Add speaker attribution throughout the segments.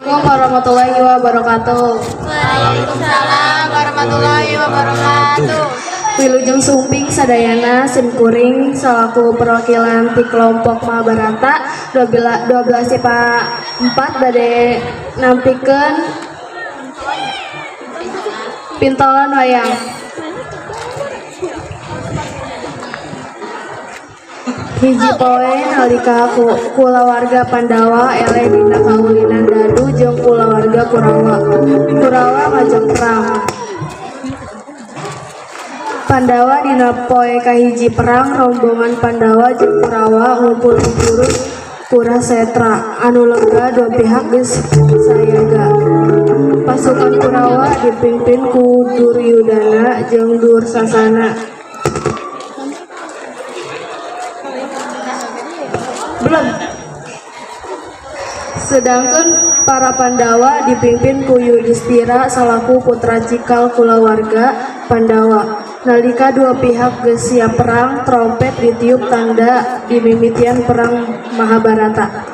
Speaker 1: Assalamualaikum warahmatullahi wabarakatuh.
Speaker 2: Waalaikumsalam warahmatullahi wabarakatuh.
Speaker 1: Wilujeng sumping sadayana, simkuring selaku perwakilan ti kelompok Mahabharata 12 12 IPA 4 bade nampikeun pintolan wayang. Hiji poe nalika kulawarga Pandawa eleh dina kaulinan dadu jeung kulawarga Kurawa. Kurawa ngajak perang. Pandawa dina poe kahiji perang, rombongan Pandawa jeung Kurawa ngumpul di jurus Kurasetra anu lega, dua pihak geus sayaga. Pasukan Kurawa dipimpin ku Duryudana jeung Dursasana. Belum. Sedangkan para Pandawa dipimpin ku Yudhistira salaku putra cikal kulawarga Pandawa. Nalika dua pihak geus siap perang, trompet ditiup tanda dimimitian perang Mahabharata.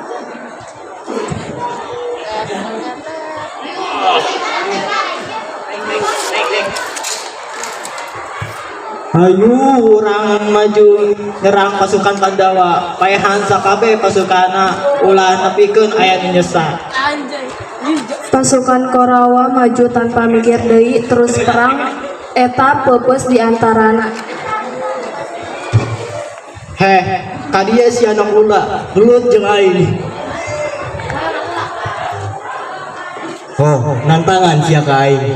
Speaker 3: Hayu urang maju nyerang pasukan Pandawa, paehan sakabeh pasukanna, ulah nepikeun aya nu nyesa.
Speaker 1: Pasukan Korawa maju tanpa mikir deui, terus perang eta peupeus di antarana.
Speaker 3: Heh, kadieu sia Nakula, gelut jeung aing.
Speaker 4: Oh, nantangan sia ka aing.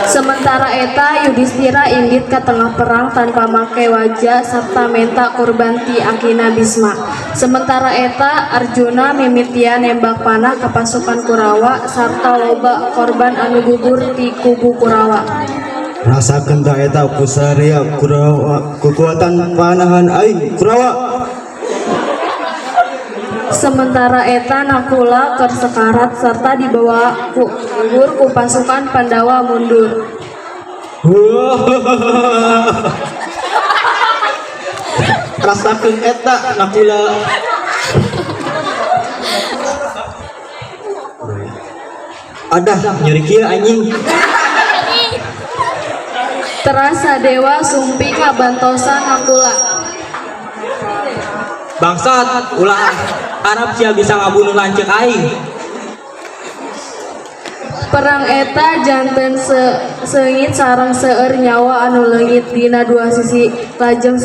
Speaker 1: Sementara eta Yudhistira indit ka tengah perang tanpa make waja sarta menta kurban ti akina Bisma. Sementara eta Arjuna mimitian nembak panah ka pasukan Kurawa sarta loba korban anu gugur ti kubu Kurawa.
Speaker 4: Rasakeun tah eta ku saria Kurawa kekuatan panahan aing, Kurawa.
Speaker 1: Sementara eta Nakula keur sekarat serta dibawa ku gugur ku pasukan Pandawa mundur.
Speaker 3: Rasakeun eta, Nakula.
Speaker 4: Adah, nyeri kieu anjing.
Speaker 1: Teras Sadewa sumping ngabantosan Nakula.
Speaker 3: Bangsat, ulah arep sia bisa ngabunuh lanceuk aing.
Speaker 1: Perang eta janten seungit sareng seueur nyawa anu leungit dina dua sisi. Lajeng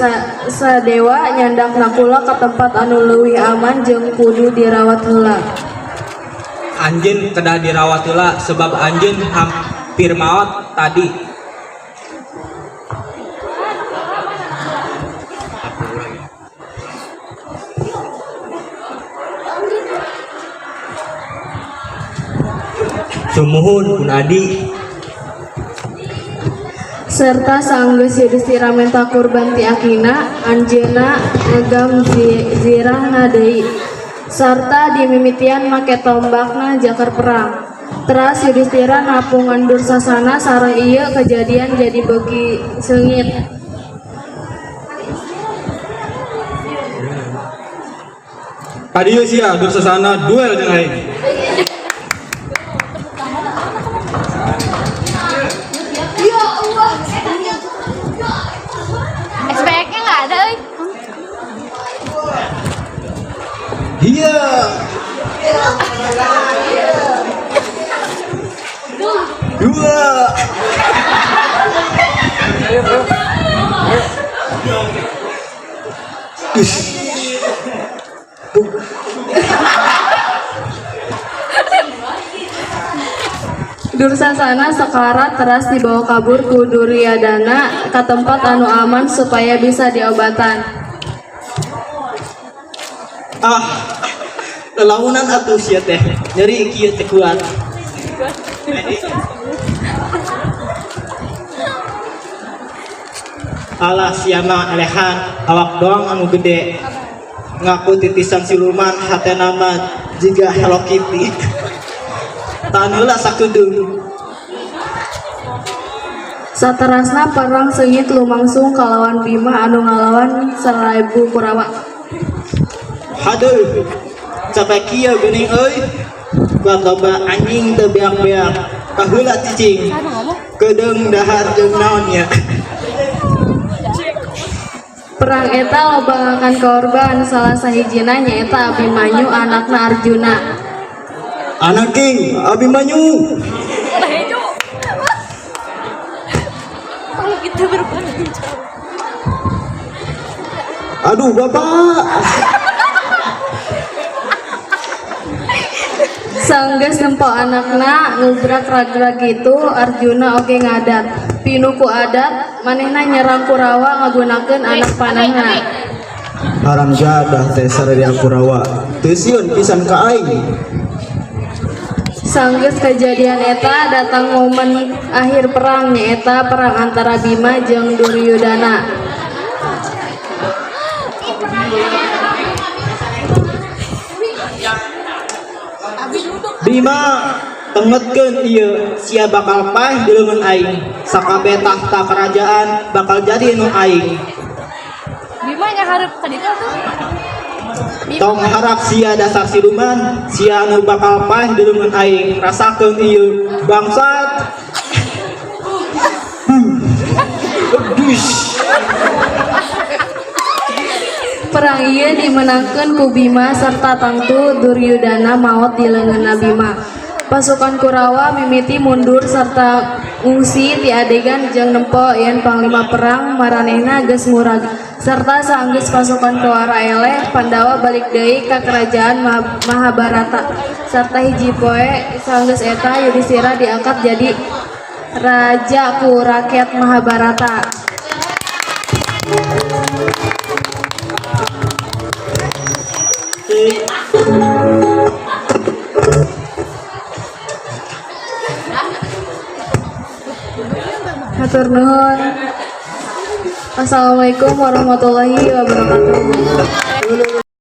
Speaker 1: Sadewa nyandak Nakula ka tempat anu leuwih aman jeung kudu dirawat heula.
Speaker 3: Anjeun kedah dirawat heula sebab anjeun hampir maot tadi.
Speaker 4: Sumuhun pun adi.
Speaker 1: Serta sanggeus Yudhistira menta kurban ti akina, anjeunna ngegam zirahna deui sarta dimimitian make tombakna jakar perang. Teras Yudhistira napungan Dursasana sareng ieu kejadian jadi beuki seungit.
Speaker 5: Kadieu sia Dursasana, duel jeung aing.
Speaker 2: SPX-nya nggak ada, euy.
Speaker 4: Iya. Dua. Ih.
Speaker 1: Dursasana sekarat teras dibawa kabur ku Duryadana ka tempat anu aman supaya bisa diobatan.
Speaker 3: Ah, lelaunan atuh sia teh, nyeri kieu teh kuat. Alah, sia mah elehan, awak doang anu gede. Ngaku titisan siluman, hatena mah jiga Hello Kitty. Tahan heula sakedeung.
Speaker 1: Saterasna perang seungit lumangsung kalawan Bima anu ngalawan 1000 Kurawa.
Speaker 3: Haduh. Capek kieu geuning euy. Kuat loba anjing teu beak-beak. Kaheula cicing. Kedeung dahar jeung naon nya.
Speaker 1: Perang eta loba ngakan korban, salah sahijina nyaeta Abimanyu anakna Arjuna.
Speaker 4: Anak King Abimanyu.
Speaker 2: Kalau kita berpaling jauh.
Speaker 4: Aduh bapak.
Speaker 1: Sanggeus nempo anakna ngubrak ragrag kitu, Arjuna oge ngadat. Pinuh ku adat, manehna nyerang Kurawa ngagunakeun anak panahna.
Speaker 4: Haramjadah teh sarerea Kurawa. Teu sieun pisan ka aing.
Speaker 1: Sanggeus kajadian eta datang momen akhir perang, nyaeta perang antara Bima jeung Duryudana.
Speaker 3: Bima tengetkeun ieu, sia bakal paeh di leungeun aing. Sakabeh tahta kerajaan bakal jadi nu aing.
Speaker 2: Bima nyahareup ka ditu tuh.
Speaker 3: Tong harap sia dasar siluman, sia anu bakal paeh di leungeun aing. Rasakeun ieu bangsat. Dush.
Speaker 1: Perang ieu dimenangkeun ku Bima sarta tangtu Duryudana maot di leungeunna Bima. Pasukan Kurawa mimiti mundur sarta ngungsi ti adegan jeung nempo yen panglima perang maranehna geus murag. Sarta saanggeus pasukan Kurawa eleh, Pandawa balik deui ka kerajaan Mahabharata. Sarta hiji poe saanggeus eta Yudhistira diangkat jadi raja ku rakyat Mahabharata. Hatur nuhun. Assalamualaikum warahmatullahi wabarakatuh.